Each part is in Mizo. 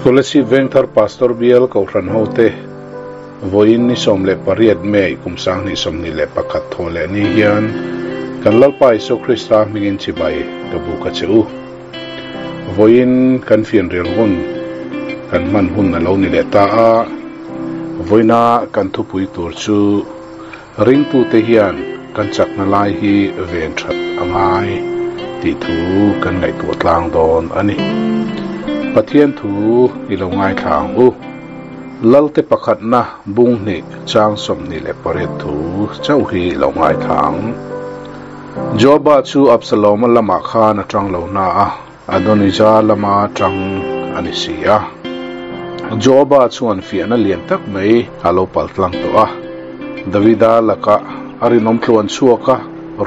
Kolasib Vengthar Pastor Bial Kohhran hote vawiin ni 18 May kum 2021 thaw leh ni hian kan Lalpa Isua Krista hmingin chibai ka buk a che u. Vawiin kan fianrial hun kan hman hun a lo ni leh ta a, vawiina kan thupui tur chu Ringtute hian kan chakna lai hi ven that a ngai tih thu kan ngaihtuah tlang dawn a ni. Pathian thu i lo ngaithla ang u. Lalte pakhatna bung hnih chang 28 thu chauh hi i lo ngaithla ang. Joaba chu Absaloma lamah khan a tang lo na a, Adonija lama tang a ni si a. Joaba chuan fiahna lian tak mai a lo pal tlang tawh a. Davida lakah a rinawm tluan chhuak a,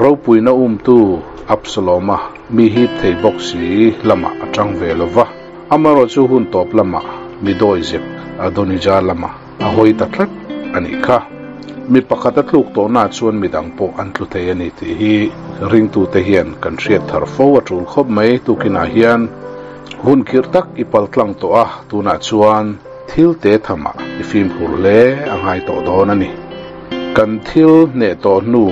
ropuina umtu Absaloma mi hip thei bawk si lamah a tang ve lo va. Amaherawhchu hun tawp lamah mi dawizep Adonija lamah a hawi ta tlat a nih kha. Mi pakhat a tluk tawhnaah chuan mi dang pawh an tlu thei a ni tih hi ringtute hian kan hriat thar fo a tul khawp mai. Tukinah hian hun khirh tak i pal tlang tawh a, tunah chuan thil te thamah i fimkhur hle a ngai tawh dawn a ni. Kan thil hneh tawh hnu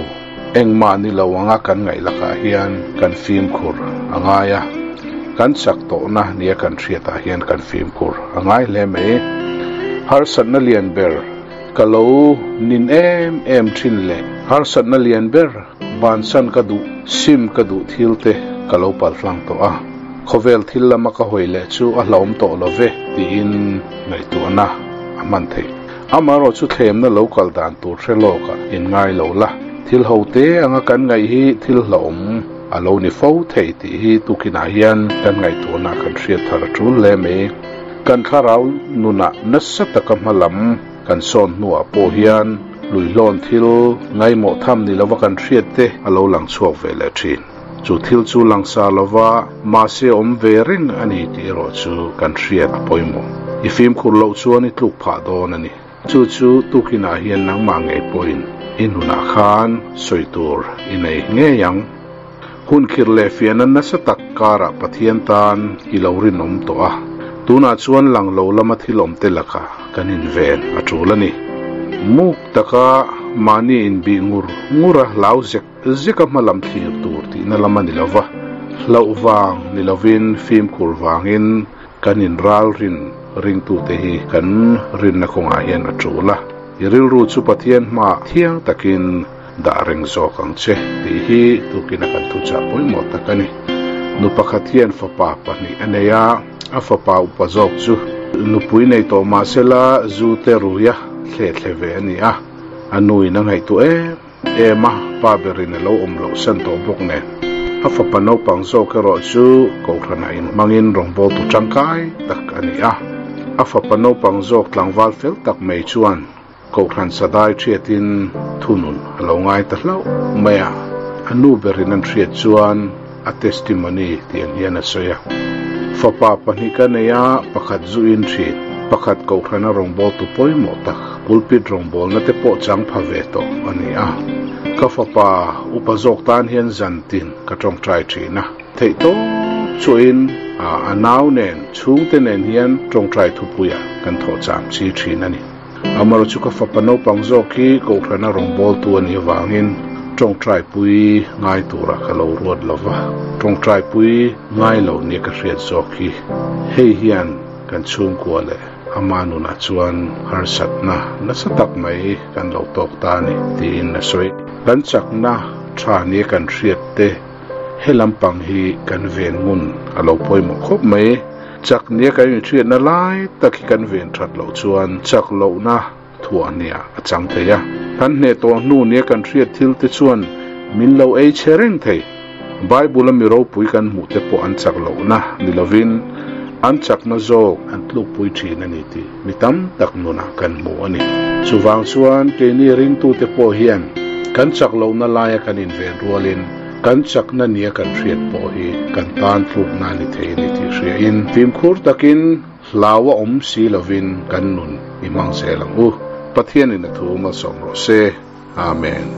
engmah ni lo anga kan ngaih lakah hian kan fimkhur a ngai a, kan chak tawhna nia kan hriatah hian kan fimkhur a ngai hle mai. Harsatna lian ber ka lo nin em em thin leh harsatna lian ber bansan ka duh sim ka duh thil te ka lo paltlang tawh a, khawvel thil lama ka hawi leh chu a hlauhawm tawh lo ve tiin ngaihtuahna a hman theih. Amaherawh chu thlemna lo kal dan tur hre lawkah in ngai lo la, thil ho te anga kan ngaih hi thil hlauhawm a lo ni fo thei tih hi tukinah hian kan ngaihtuahna kan hriat thar a tul hle mai. Kan thlarau nunah nasa taka hma lam kan sawn hnuah pawh hian hluihlawn thil ngaimawh tham ni lova kan hriat te a lo lang chhuak ve leh thin. Chu thil chu langsar lova mahse awm ve reng a ni tih erawh chu kan hriat a pawimawh. I fimkhur loh chuan i tluk phah dawn a ni. Chu chu tukinah hian nangmah ngei pawhin i hnunah khan sawi tur i nei ngei ang. Hun khirh leh fiahna nasa tak karah Pathian tan i lo rinawm tawh a, tunah chuan lang lo lama thil awm te lakah kan inven a tul a ni. Muk taka mahni inbih ngur ngur a hlau zek zek a hmalam thlir tur tihna lam a ni lo va, hlauh vang ni lovin fimkhur vangin kan inralrin ringtute hi kan rinna kawngah hian a tul a. I rilru chu Pathian hmaah thiang takin Dah reng zawk ang che tih hi tukin a kan thuchah pawimawh tak a ni. Nu pakhat hian fapa pahnih a nei a, a fapa upa zawk chu nupui nei tawh mah sela zu te ruia thle thle ve a ni a, a nuin a ngaihtuah em em a, pa berin a lo awm loh san tawh bawk nen. A fapa naupang zawk erawh chu kohhranah inhmangin rawngbawltu tangkai tak a ni a, a fapa naupang zawk tlangval fel tak mai chuan Kohhran Sadai hriatin thunun a lo ngai ta hlauh mai a, a nu berin an hriat chuan a testimony tih ang hian a sawi a. Fapa pahnih ka nei a, pakhat zu in thin, pakhat Kohhrana rawngbawltu pawimawh tak, pulpit rawngbawlna te pawh chang pha ve tawh a ni a. Ka fapa upa zawk tan hian zantin ka tawngtai thin a, theih tawp chuahin a nau nen, chhungte nen hian tawngtai thupuiah kan thawh cham chi thin a ni. Amar chu ka fapa naupang zawk hi Kohhrana rawngbawltu a nih avangin tawngtaipui ngai turah ka lo ruat lo va, tawngtaipui ngai lo nia ka hriat zawk hi. Hei hian kan chhungkua leh ama nunah chuan harsatna nasa tak mai kan lo tawk ta a ni, tiin a sawi. Kan chakna tha nia kan hriat te he lampang hi kan ven ngun a lo pawimawh khawp mai. Chak nia kan inhriatna lai tak hi kan ven that loh chuan chak lohna thuah nia a chang thei a. Kan hneh tawh hnu nia kan hriat thil te chuan min lo ei chhe reng thei. Bible a mi ropui kan hmuh te pawh an chak lohna ni lovin an chakna zawk an tlukpui thin a ni tih mi tam tak nunah kan hmu a ni. Chuvang chuan keini ringtute pawh hian kan chak lohna laia kan inven rualin, Kan chakna nia kan hriat pawh hi kan tan tlukna a ni thei a ni tih hriain fimkhur takin hlau a awm si lovin kan nun i hmang zel ang u. Pathianin a thu malsawm rawh se. Amen.